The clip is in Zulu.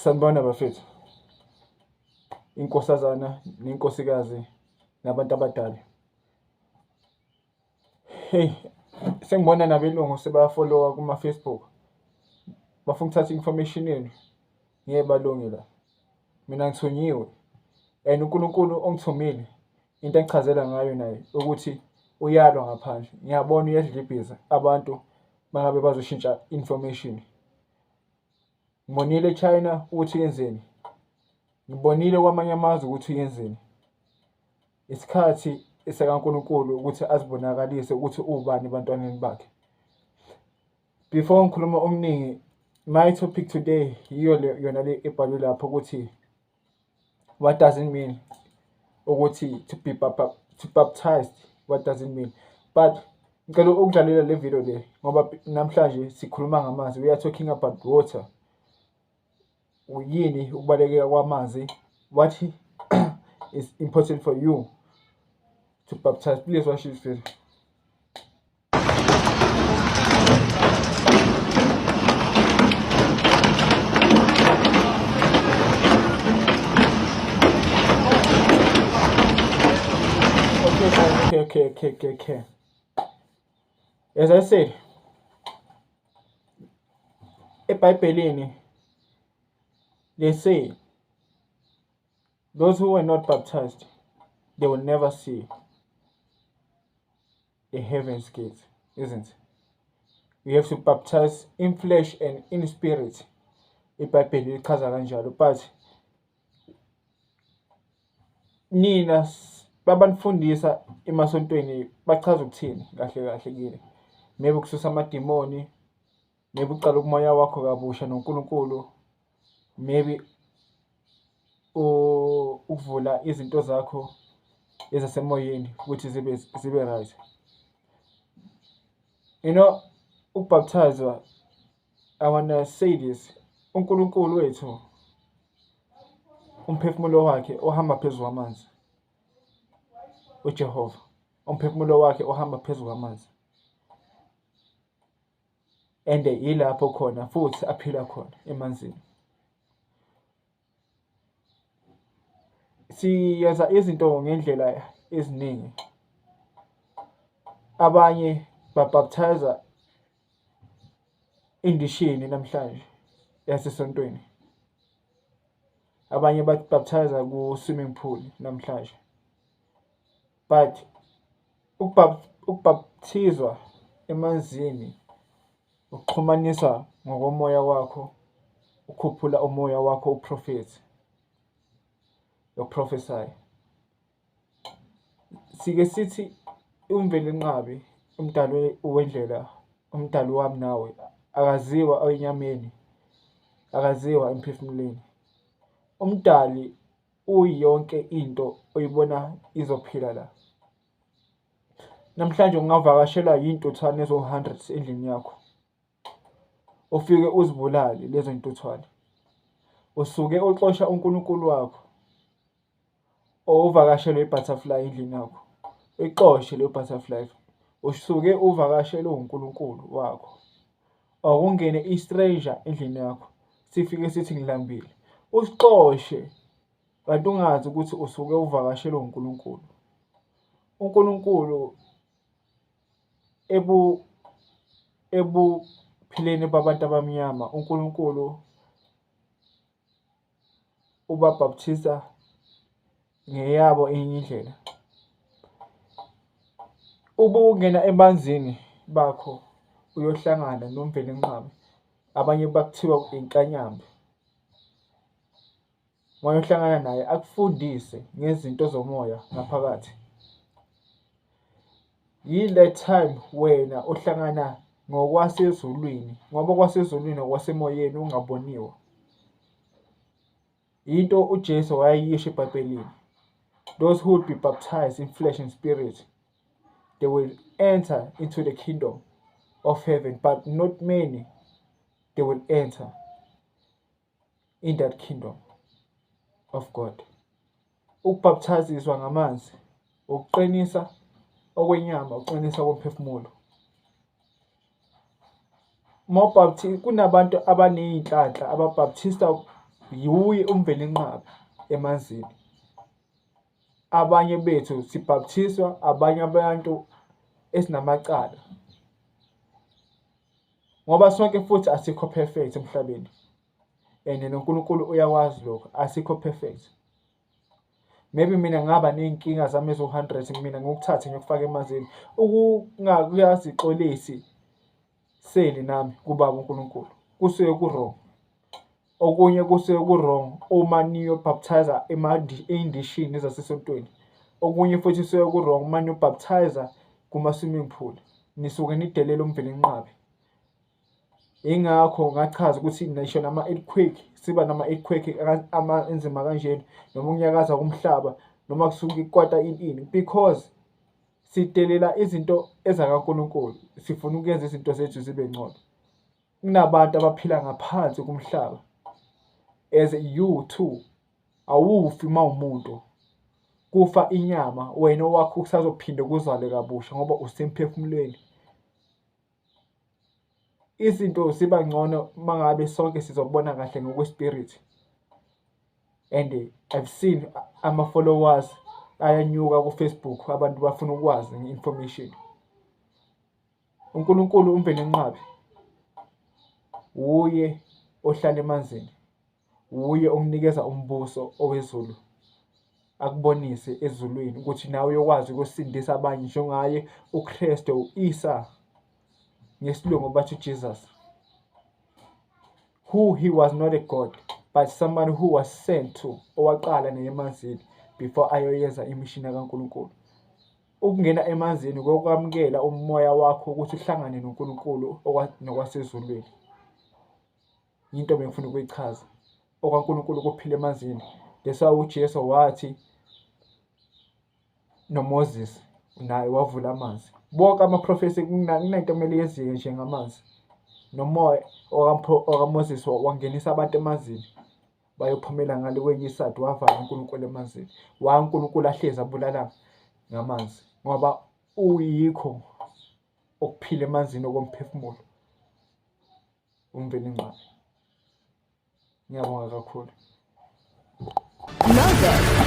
Sanibona bafethu, inkosazana nenkosikazi nabantu abadala. Heyi, sengibona nabelungu sebafolowa kuma-Facebook, bafuna ukuthatha i-information yenu. Ngeke balunge la, mina ngithunyiwe and uNkulunkulu ongithumile into angichazela ngayo naye ukuthi uyalwa ngaphandle. Ngiyabona uyadlibhiza abantu mangabe bazoshintsha information. Ngibonile eChina ukuthi yenzeni, ngibonile kwamanye amazwe ukuthi yenzeni. Isikhathi esikaNkulunkulu ukuthi azibonakalise ukuthi uwubani ebantwaneni bakhe. Before ngikhuluma okuningi, my topic today yiyo le yona le ebhalwe lapho ukuthi what does it mean ukuthi to be to baptized, what does it mean? But ngicela ukudlalela le video le ngoba namhlanje sikhuluma ngamanzi, we are talking about water. Yini ukubaluleka kwamanzi? What is important for you to baptize? Please watch this video. Okay, okay, okay, okay, okay. As I said, eBhayibhelini they say those who were not baptized, they will never see the heaven's gate, isn't it? We have to baptize in flesh and in spirit. IBhayibheli lichaza kanjalo, but nina babanifundisa emasontweni bachaza ukuthini kahle kahle kini? Maybe ukususa amadimoni, maybe uqala umoya wakho kabusha noNkulunkulu, maybe ukuvula izinto zakho ezasemoyeni ukuthi zibe right. You know, ukubhapthazwa, I wanna say this, uNkulunkulu wethu umphefumulo wakhe ohamba phezu kwamanzi, uJehova umphefumulo wakhe ohamba phezu kwamanzi, and yilapho khona futhi aphila khona emanzini. Siyenza izinto ngendlela eziningi, abanye babhapthaza indishini namhlanje yasesontweni, abanye babhapthaza ku-swimming pool namhlanje, but ukubhapthizwa emanzini ukuxhumanisa ngokomoya wakho, ukhuphula umoya wakho uprofethi, yokuprofesaya. Sike sithi uMvelinqabi umdali wendlela, umdali wami nawe, akaziwa enyameni, akaziwa emphefumulweni. Umdali uyonke into oyibona izophila la. Namhlanje ungavakashelwa yiy'ntuthwane eziwu-hundreds endlini yakho, ufike uzibulale lezo y'ntuthwane. Usuke uxosha uNkulunkulu wakho or uvakashelwe i-butterfly endlini yakho, uyixoshe leyo butterfly. Usuke uvakashelwe uNkulunkulu wakho or kungene i-stranger endlini yakho, sifike sithi ngilambile, usixoshe kanti ungazi ukuthi usuke uvakashelwe uNkulunkulu. uNkulunkulu ebuphileni babantu abamnyama, uNkulunkulu ubabhapthiza ngeyabo enye indlela. Ubungena emanzini bakho uyohlangana noMvelinqabi, abanye bakuthiwa inkanyamba. Mayohlangana naye akufundise ngezinto zomoya ngaphakathi. Yile time wena ohlangana ngokwasezulwini, ngoba okwasezulwini okwasemoyeni ungaboniwe. Into uJesu wayeyisho eBhayibhelini, those who will be baptized in flesh and spirit, they will enter into the kingdom of heaven, but not many they will enter in that kingdom of God. Ukubhapthaziswa ngamanzi ukuqinisa okwenyama, ukuqinisa komphefumulo. Kunabantu abaney'nhlanhla ababhapthista Yiwuye uMvelinqaba emanzini. Abanye bethu sibhapthiswa abanye abantu esinamacala. Ngoba sonke futhi asikho perfect emhlabeni. And noNkulunkulu uyakwazi lokho, asikho perfect. Maybe mina ngingaba ney'nkinga zami eziwu-hundred mina ngikuthathe ngiyokufaka emanzini. Ukungakuyazixolisi seli nami kubaba uNkulunkulu kusuke ku-wrong. Okunye kusuke ku-wrong uma niyo-baptise-a ey'ndishini zasesontweni. Okunye futhi kusuke ku-wrong uma niyo-baptise-a kuma-swimming pool, nisuke nidelela uMvelinqabi. Yingakho ngachaza ukuthi ngisho nama-earthquake, siba nama-earthquake enzima kanjena noma ukunyakaza komhlaba noma kusuke kukwata ini ini because sidelela izinto ezakaNkulunkulu, sifuna ukuyenza izinto zethu zibe ngcono. Kunabantu abaphila ngaphansi komhlaba as you too awufi uma umuntu kufa inyama wena owakho kusazophinde kuzalwe kabusha ngoba usemphefumulweni. Izinto ziba ngcono uma ngabe sonke sizobona kahle ngokwe-spirit and I've seen ama-followers ayanyuka ku-Facebook abantu bafuna ukwazi nge-information. UNkulunkulu uMvelinqabi wuye ohlala emanzini, wuye okunikeza umbuso owezulu akubonise ezulwini ukuthi nawe uyokwazi ukusindisa abanye njengaye uKristu u-Isa ngesilungu bathi uJesus who he was not a god but somebody who was sent to owaqala naye emanzini before ayoyenza imishini kaNkulunkulu. Ukungena emanzini kokwamukela umoya wakho ukuthi uhlangane noNkulunkulu nokwasezulwini. Into bengifuna ukuyichaza. OkaNkulunkulu kuphila emanzini. That's why uJesu wathi noMoses naye wavula amanzi. Bonke amaprofethi kunento kumele yenziwe nje ngamanzi. Nomoya okaMoses wangenisa abantu emanzini. Bayophumela ngale kwenye isadi wavala uNkulunkulu emanzini. Wa uNkulunkulu ahlezi abulala ngamanzi ngoba uyikho okuphila emanzini okomphefumulo uMvelinqangi. Ngiyabonga kakhulu. Love it.